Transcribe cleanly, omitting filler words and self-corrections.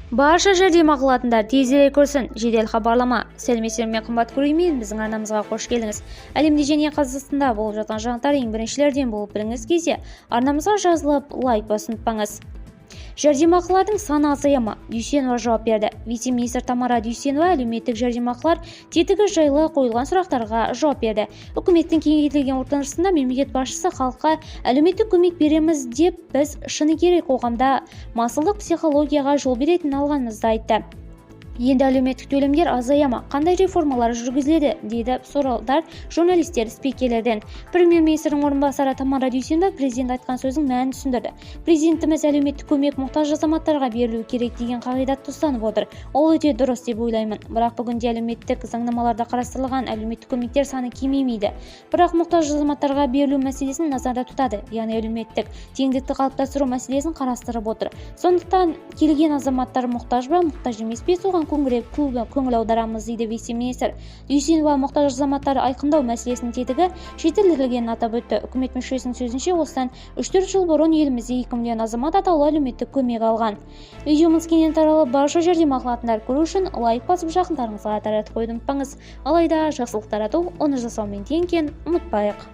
Барша жәрдемақы алатындар тезірек көрсін! Жедел хабарлама! Сәлеметсіздер ме, қымбат көрермен! Біздің арнамызға қош келдіңіз! Әлемде және Қазақстанда болып жатқан жаңалықтар ең біріншілерден болып білгіңіз келсе, арнамызға жазылып, лайк басуды ұмытпаңыз. Жәрдемақылардың саны азая ма? Дүйсенова жауап берді. Вице-министр Тамара Дүйсенова әлеуметтік жәрдемақылар тетігі жайлы қойылған сұрақтарға жауап берді. Үкіметтің кеңейтілген отырысында мемлекет басшысы халыққа әлеуметтік көмек береміз деп, біз, шыны керек, қоғамда масылдық психологияға жол беретінін алғанымызды айтты. Енді әлеуметтік төлемдер азая ма, қандай реформалар жүргізіледі дейді сұралдар журналистер спикерлерден. Премьер-министрдің орынбасары Тамара Дүйсенова президент айтқан сөздің мәнін түсіндірді. Президентіміз әлеуметтік көмек мұқтаж азаматтарға берілуі керек деген қағидатты ұстанып отыр. Ол өте дұрыс деп ойлаймын. Бірақ бүгінде әлеуметтік заңнамаларда қарастырылған әлеуметтік көмектер саны кемімейді, бірақ мұқтаж азаматтарға берілу мәселесін назарда тұтады, яғни әлеуметтік теңдікті қалыптастыру мәселесін қарастырып отыр. Сондықтан келген азаматтар мұқтаж ба, мұқтаж емес пе, соған көңіл аударамыз, дейді вице-министр. Дүйсенова мұқтаж азаматтарды айқындау мәселесінің тетігі жетілдірілгенін атап өтті. Үкімет мүшесінің сөзінше, осыдан 3-4 жыл бұрын елімізде 2 миллион азамат атаулы әлеуметтік көмек алған. Видеомыз кеңінен таралып, барша жәрдемақы алатындар көру үшін лайк басып, жақындарыңызға таратып қоюды ұмытпаңыз. Алайда жақсылық тарату оны жасаумен тең екенін ұмытпайық.